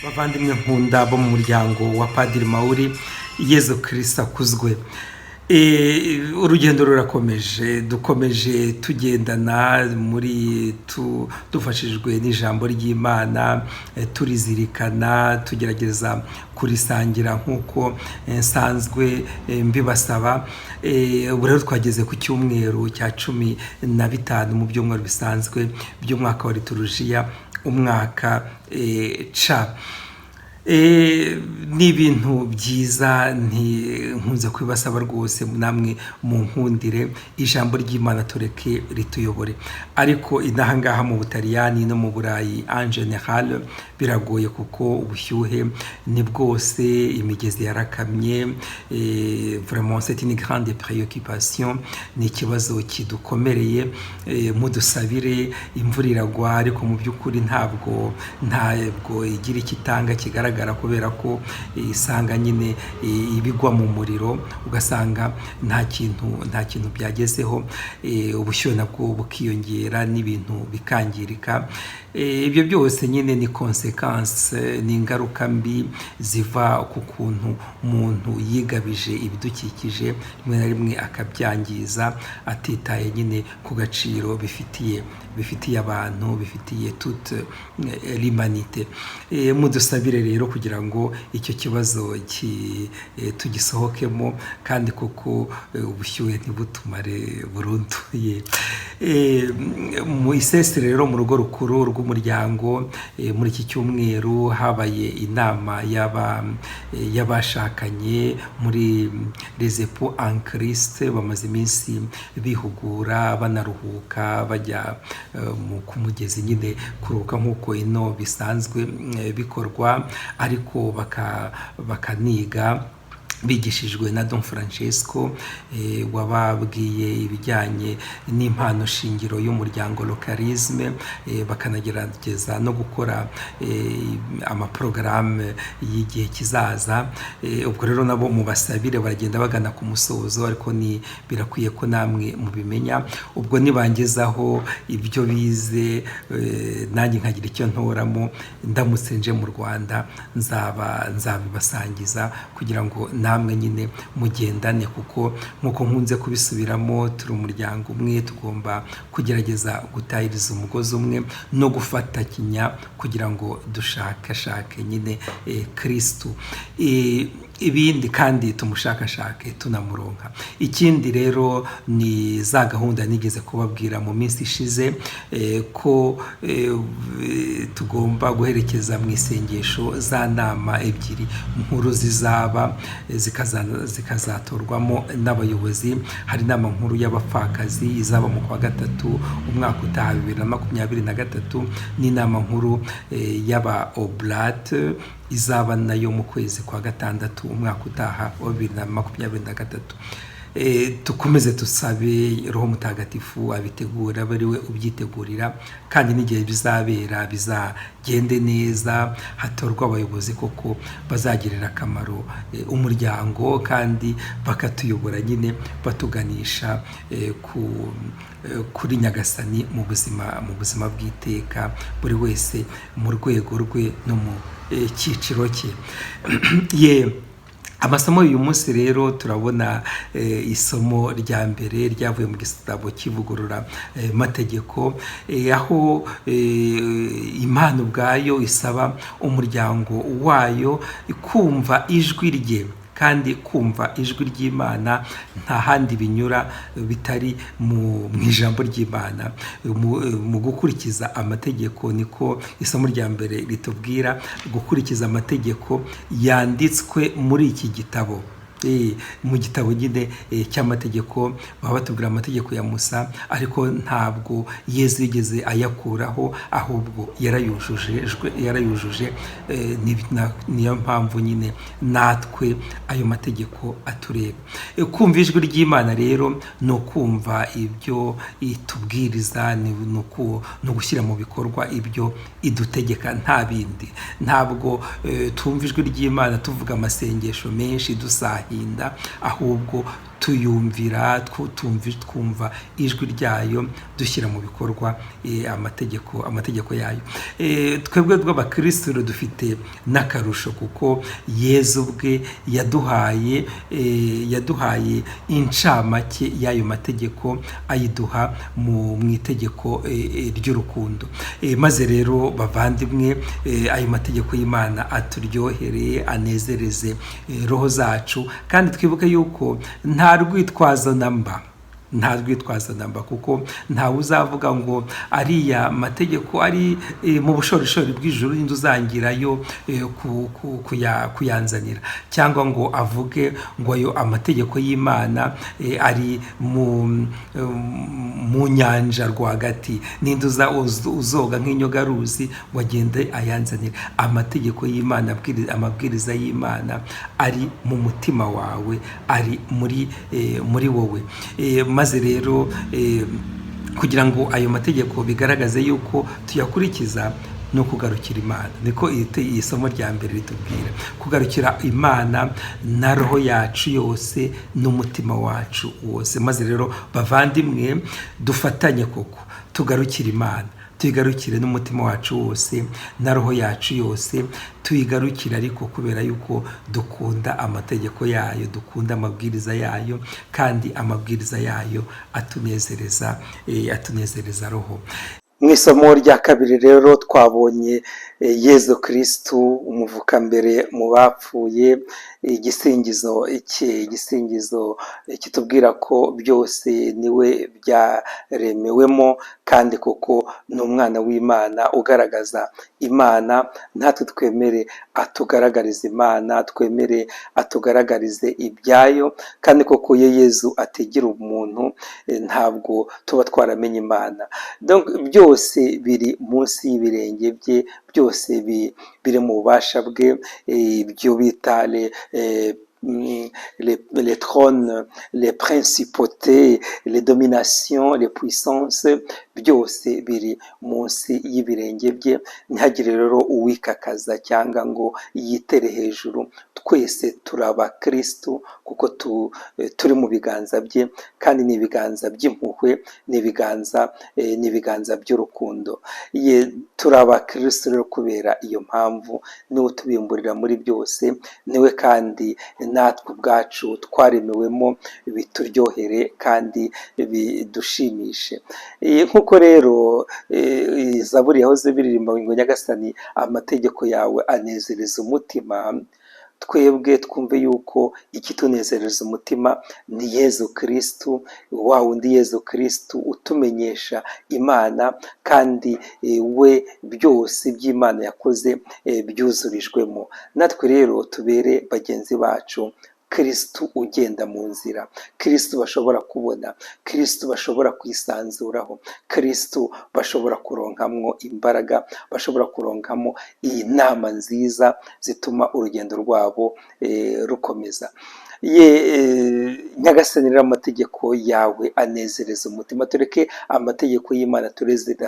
Bavandimwe nkunda bo mu muryango wa Padiri Mawuri, Yezu Kirisitu akuzwe. Urugendo rurakomeje, dukomeje tugendana muri dufashijwe n'ijambo ry'Imana, turizirikana, tugerageza kurisangira nk'uko nsanzwe mbibasaba. Ubu rero twageze ku cyumweru cya 15 mu byumweru bisanzwe by'umwaka wa liturujiya, umwaka C. Ni ibintu byiza, nkunze kubibasaba rwose, namwe mu nkundire ijambo ry'Imana tureke rituyobore. Ariko inaha ngaha mu Butaliyani no mu Burayi en général biragoye, kuko ubushyuhe ni bwose, imigezi yarakamye. Vraiment, c'est une grande préoccupation, ni ikibazo kidukomereye. Mudusabire. Imvura iragwa, ariko mu by'ukuri ntabwo igira icyo itanga kigaragara, kubera ko isanga nyine ibigwa mu muriro, ugasanga nta kintu byagezeho. Ubushyuhe nabwo bukiyongera n'ibintu bikangirika. Ibyo byose nyine ni conséquence, ni ingaruka mbi ziva ku kuntu umuntu yigabije ibidukikije, rimwe na rimwe akabyangiza atitaye nyine ku gaciro bifitiye abantu, bifitiye toute l'humanité. Mudusabire rero kugira ngo icyo kibazo tugisohokemo, kandi koko ubushyuhe ntibutumare burundu. Mu isesire rero, mu rugo rukuru rw'umuryango, muri iki cyumweru habaye inama y'abashakanye muri Les Époux en Christ. Bamaze iminsi bihugura, banaruhuka, bajya ku mugezi nyine kuruhuka nk'uko ino bisanzwe bikorwa, ariko bakaniga bigishijwe na Don Francesco, wababwiye ibijyanye n'impano shingiro y'umuryango, le charisme, bakanagerageza no gukora amaporogaramu y'igihe kizaza. Ubwo rero nabo mubasabire, baragenda bagana ku musozo, ariko ni birakwiye ko namwe mubimenya. Ubwo nibangezaho ibyo bize, nanjye nkagira icyo ntoramo, ndamutse nje mu Rwanda nzaba nzabibasangiza kugira ngo namwe nyine mugendane, kuko nk'uko nkunze kubisubiramo, turi umuryango umwe, tugomba kugerageza gutahiriza umugozi umwe no gufatanya kugira ngo dushakashake nyine Kirisitu. Ibindi kandi tumushakashake tunamuronka. Ikindi rero ni za gahunda nigeze kubabwira mu minsi ishize, ko tugomba guherekeza mu isengesho za nama ebyiri nkuru zizaba, zikazatorwamo n'abayobozi. Hari inama nkuru y'abapfakazi izaba mu kwa gatatu umwaka utaha 2023, n'inama nkuru y'aba oblate izaba nayo mu kwezi kwa gatandatu umwaka utaha wa 2023. Dukomeze dusabe Roho Mutagatifu abitegura, abe ari we ubyitegurira, kandi n'igihe bizabera bizagende neza, hatorwa abayobozi koko bazagirira akamaro umuryango, kandi bakatuyobora nyine batuganisha kuri Nyagasani mu buzima bw'iteka, buri wese mu rwego rwe no mu cyiciro cye. Ye, amasomo y'uyu munsi rero, turabona isomo rya mbere ryavuye mu gitabo cy'ivugurura mategeko, aho Imana ubwayo isaba umuryango wayo kumva ijwi rye. Kandi kumva ijwi ry'Imana nta handi binyura bitari mu ijambo ry'Imana, mu gukurikiza amategeko. Niko isomo rya mbere ritubwira, gukurikiza amategeko yanditswe muri iki gitabo. Mu gitabo nyine cy'amategeko, baba batubwira amategeko ya Musa, ariko ntabwo Yezu yigeze ayakuraho, ahubwo yarayujuje, yarayujuje. Niyo mpamvu nyine natwe ayo mategeko atureba. Kumva ijwi ry'Imana rero ni ukumva ibyo itubwiriza, ni ugushyira mu bikorwa ibyo idutegeka, nta bindi. Ntabwo twumva ijwi ry'Imana tuvuga amasengesho menshi, dusahinda, ahubwo Tuyumvira, twumva ijwi ryayo, dushyira mu bikorwa amategeko yayo. Twebwe rw'abakirisitu dufite n'akarusho, kuko Yezu ubwe yaduhaye incamake y'ayo mategeko, ayiduha mu itegeko ry'urukundo. Maze rero bavandimwe, ayo mategeko y'Imana aturyohereye, anezereze roho zacu, kandi twibuke yuko nta rwitwazo namba, nta rwitwazo namba, kuko ntawe uzavuga ngo ariya mategeko ari mu bushorishori bw'ijuru, n'inzu uzangirayo kuyanzanira, cyangwa ngo avuge ngo ayo amategeko y'Imana ari mu nyanja rwagati, n'indi uzoga nk'inyogaruzi ngo agende ayanzanire. Amategeko y'Imana, amabwiriza y'Imana ari mu mutima wawe, ari muri wowe. Maze rero kugira ngo ayo mategeko bigaragaze yuko tuyakurikiza, no kugarukira Imana, niko iri somo rya mbere ritubwira: kugarukira Imana na roho yacu yose n'umutima wacu wose. Maze rero bavandimwe, dufatanye koko tugarukire Imana, tuyigarukire n'umutima wacu wose na roho yacu yose, tuyigarukire ariko kubera yuko dukunda amategeko yayo, dukunda amabwiriza yayo, kandi amabwiriza yayo atunezereza roho. Mu isomo rya kabiri rero twabonye Yezu Kirisitu, umuvukambere mu bapfuye, igisingizo cye, igisingizo kitubwira ko byose niwe byaremewemo, kandi koko ni umwana w'Imana ugaragaza Imana. Natwe twemere atugaragarize Imana, twemere atugaragarize ibyayo, kandi koko iyo Yezu atigira umuntu, ntabwo tuba twaramenye Imana. Byose biri munsi y'ibirenge bye, byose biri mu bubasha bwe, ibyo bita les trônes, les principautés, les dominations, les puissances, byose biri munsi y'ibirenge bye. Ntihagire rero uwikakaza cyangwa ngo yitere hejuru. Twese turi abakirisitu kuko turi mu biganza bye, kandi ni ibiganza by'impuhwe, ni ibiganza by'urukundo. Turi abakirisitu rero kubera iyo mpamvu. Niwe utubimburira muri byose, niwe kandi natwe ubwacu twaremewemo. Bituryohere kandi bidushimishe. Nk'uko rero Zaburi yahoze biririmba ngo: "Nyagasani, amategeko yawe anezereza umutima", twebwe twumve yuko ikitunezereza umutima ni Yezu Kirisitu, wa wundi Yezu Kirisitu utumenyesha Imana, kandi we byose by'Imana yakoze byuzurijwemo. Natwe rero tubere bagenzi bacu Kirisitu ugenda mu nzira, Kirisitu bashobora kubona, Kirisitu bashobora kwisanzuraho, Kirisitu bashobora kuronkamwo imbaraga, bashobora kuronkamo iyi nama nziza zituma urugendo rwabo rukomeza. Ye Nyagasani rero, amategeko yawe anezereza umutima. Tureke amategeko y'Imana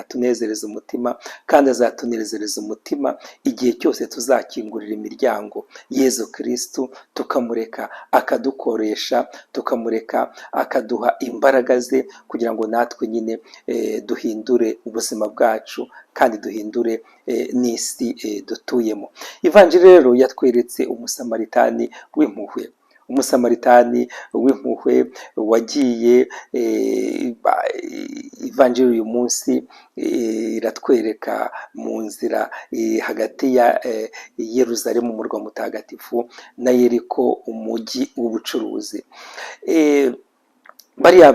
atunezereza umutima, kandi azatunezereza umutima igihe cyose tuzakingurira imiryango Yezu Kirisitu, tukamureka akadukoresha, tukamureka akaduha imbaraga ze, kugira ngo natwe nyine duhindure ubuzima bwacu kandi duhindure n'isi dutuyemo. Ivanjiri rero yatweretse Umusamaritani w'impuhwe, Umusamaritani w'impuhwe wagiye. Ivanjiri uyu munsi iratwereka mu nzira hagati ya Yeruzalemu, umurwa mutagatifu, na Yeriko, umujyi w'ubucuruzi. Bariya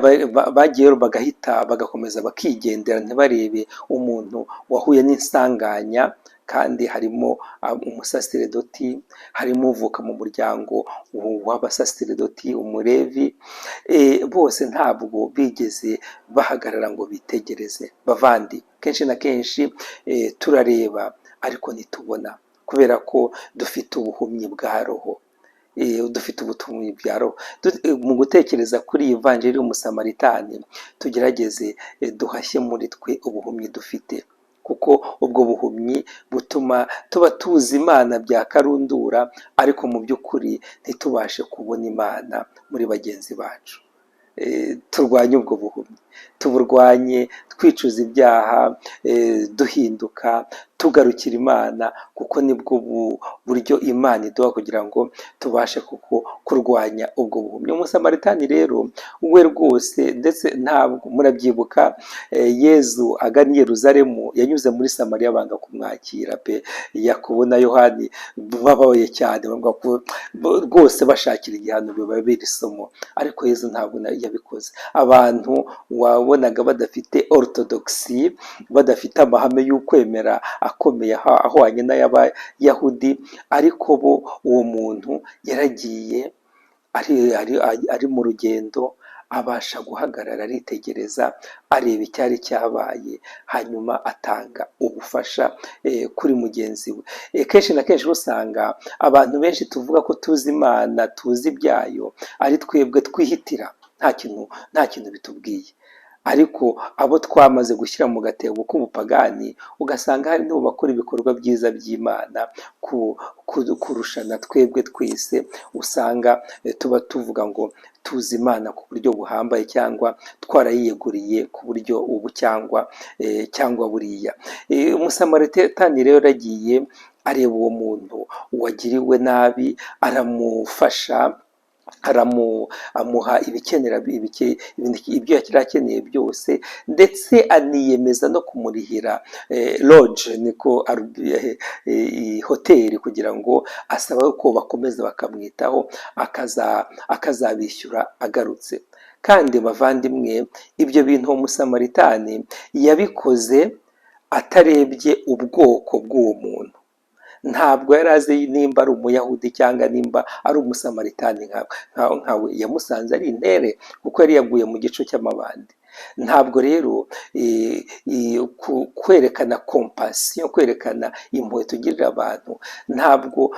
bagiyeyo bagahita bagakomeza bakigendera, ntibarebe umuntu wahuye n'insanganya, kandi harimo umusaseredoti, harimo uvuka mu muryango w'abasaseredoti, Umulevi. Bose ntabwo bigeze bahagarara ngo bitegereze. Bavandi, kenshi na kenshi turareba ariko ntitubona, kubera ko dufite ubuhumyi bwa roho, dufite ubutumwa bwa roho. Mu gutekereza kuri iyi vanjiri y'Umusamaritani, tugerageze duhashye muri twe ubuhumyi dufite, kuko Kuko ubwo buhumyi butuma tuba tuzi Imana bya karundura, ariko mu by'ukuri ntitubashe kubona Imana muri bagenzi bacu. Turwanye ubwo buhumyi, tuburwanye twicuza ibyaha, duhinduka, tugarukira Imana, kuko nibwo buryo Imana iduha kugira ngo tubashe kuko kurwanya ubwo buhumyi. Umusamaritani rero we rwose, ndetse ntabwo murabyibuka, Yezu agana i Yeruzalemu yanyuze muri Samariya banga kumwakira pe. Yakobo na Yohani bababaye cyane, bavuga ko rwose bashakira igihano bibabera isomo, ariko Yezu ntabwo yabikoze. Abantu wabonaga badafite orthodoxy, badafite amahame y'ukwemera akomeye ahwanye n'ay'Abayahudi, ariko bo uwo muntu yaragiye ari mu rugendo, abasha guhagarara, aritegereza, areba icyari cyabaye, hanyuma atanga ubufasha kuri mugenzi we. Kenshi na kenshi usanga abantu benshi tuvuga ko tuzi Imana, tuzi ibyayo, ari twebwe twihitira, nta kintu bitubwiye. Ariko abo twamaze gushyira mu gatebo k'ubupagani, ugasanga hari n'ubu bakora ibikorwa byiza by'Imana kurusha na twebwe twese usanga tuba tuvuga ngo tuzi Imana ku buryo buhambaye, cyangwa twarayiyeguriye ku buryo ubu cyangwa buriya. Umusamaritani rero yaragiye areba uwo muntu wagiriwe nabi, aramufasha, amuha ibikenera ibyo yari akeneye byose, ndetse aniyemeza no kumurihira lodge, niko hoteli, kugira ngo asaba ko bakomeza bakamwitaho, akazabishyura agarutse. Kandi bavandimwe, ibyo bintu uwo Musamaritani yabikoze atarebye ubwoko bw'uwo muntu. Ntabwo yari azi nimba ari Umuyahudi cyangwa nimba ari Umusamaritani nkawe. Yamusanze ari intere, kuko yari yaguye mu gico cy'amabandi. Ntabwo rero kwerekana compassion, kwerekana impuhwe tugirira abantu, ntabwo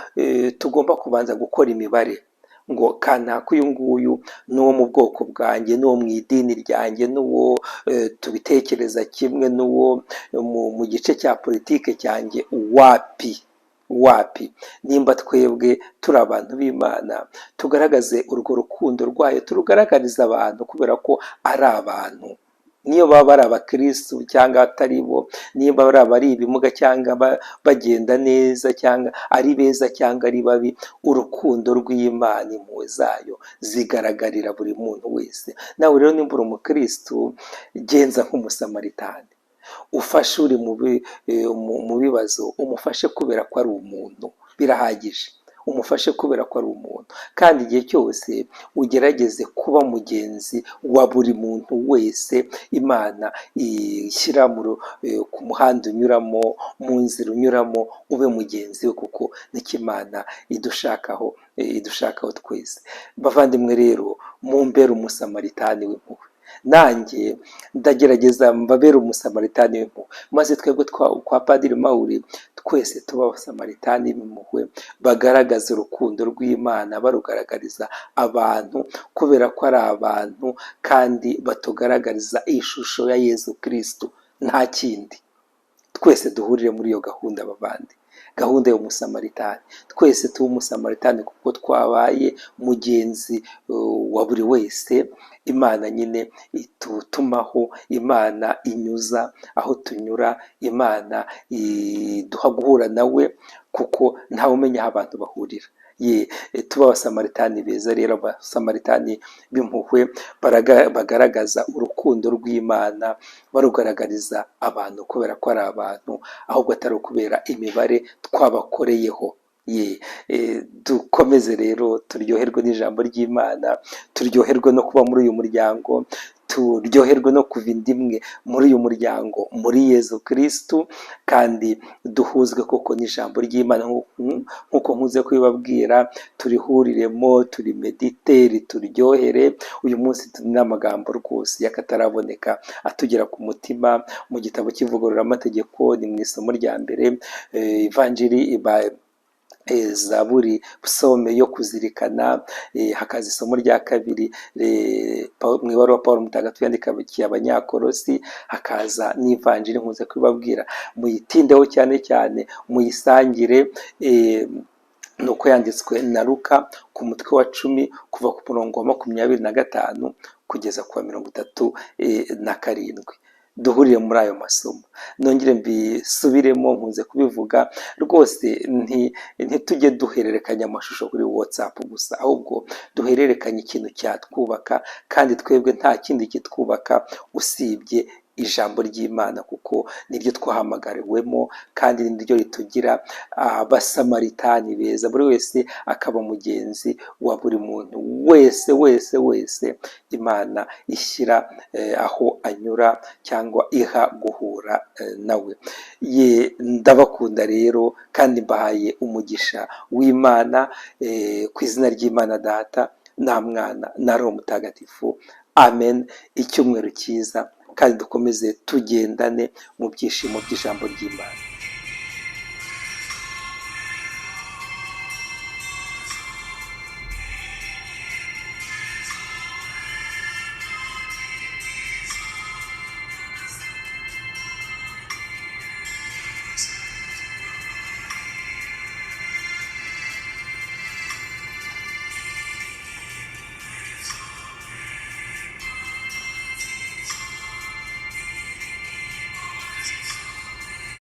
tugomba kubanza gukora imibare ngo kanaka uyu nguyu ni uwo mu bwoko bwanjye, n'uwo mu idini ryanjye, n'uwo tubitekereza kimwe, n'uwo mu gice cya politike cyanjye. Wapi, wapi! Nimba twebwe turi abantu b'Imana, tugaragaze urwo rukundo rwayo, turugaragariza abantu kubera ko ari abantu, niyo baba ari abakirisitu cyangwa atari bo, niba baba ari ibimuga cyangwa bagenda neza, cyangwa ari beza cyangwa ari babi. Urukundo rw'Imana, impuhwe zayo zigaragarira buri muntu wese. Nawe rero nimba uri umukirisitu, genza nk'Umusamaritani, ufashe uri mu bibazo, umufashe kubera ko ari umuntu, birahagije. Umufashe kubera ko ari umuntu, kandi igihe cyose ugerageze kuba mugenzi wa buri muntu wese Imana ishyira ku muhanda unyuramo, mu nzira unyuramo, ube mugenzi we, kuko nicyo Imana idushakaho twese. Bavandimwe rero, mumbere Umusamaritani w'impuhwe, nanjye ndagerageza mbabere Umusamaritani w'impuhwe, maze twebwe kwa Padiri Mawuri twese tuba Abasamaritani b'impuhwe, bagaragaza urukundo rw'Imana, barugaragariza abantu kubera ko ari abantu, kandi batugaragariza ishusho ya Yezu Kirisitu, nta kindi. Twese duhurire muri iyo gahunda, bavandi, gahunda y'Umusamaritani. Twese tuba Umusamaritani kuko twabaye mugenzi wa buri wese Imana nyine itutumaho, Imana inyuza aho tunyura, Imana iduha guhura nawe, kuko ntawe umenya aho abantu bahurira. Ye, tuba Abasamaritani beza rero, Abasamaritani b'impuhwe, bagaragaza urukundo rw'Imana, barugaragariza abantu kubera ko ari abantu, ahubwo atari ukubera imibare twabakoreyeho. Ye, dukomeze rero turyoherwe n'ijambo ry'Imana, turyoherwe no kuba muri uyu muryango, turyoherwe no kuva inda imwe muri uyu muryango, muri Yezu Kirisitu, kandi duhuzwe koko n'ijambo ry'Imana nk'uko nkunze kubibabwira. Turihuriremo, turimedite, turyohere. Uyu munsi n'amagambo rwose y'akataraboneka atugera ku mutima mu gitabo cy'Ivugururamategeko, ni mu isomo rya mbere, Ivanjiri. Zaburi, psaume yo kuzirikana. Hakaza isomo rya kabiri mu ibaruwa Paul Mutagatifu yandikiye Abanyakorosi, hakaza n'ivanjiri nkunze kubibabwira, muyitindeho cyane cyane, muyisangire, nuko yanditswe na Luka ku mutwe wa 10, kuva ku murongo wa 25 kugeza ku wa 37. Duhurire muri ayo masomo. Nongere mbisubiremo, nkunze kubivuga rwose, ntitujye duhererekanya amashusho kuri WhatsApp gusa, ahubwo duhererekanye ikintu cyatwubaka, kandi twebwe nta kindi kitwubaka usibye ijambo ry'Imana, kuko niryo twahamagariwemo kandi niryo ritugira Abasamaritani beza, buri wese akaba mugenzi wa buri muntu wese wese wese Imana ishyira aho anyura cyangwa iha guhura nawe. Ye, ndabakunda rero kandi mbahaye umugisha w'Imana, ku izina ry'Imana Data na Mwana na Roho Mutagatifu, amen. Icyumweru cyiza, kandi dukomeze tugendane mu byishimo by'ijambo ry'Imana.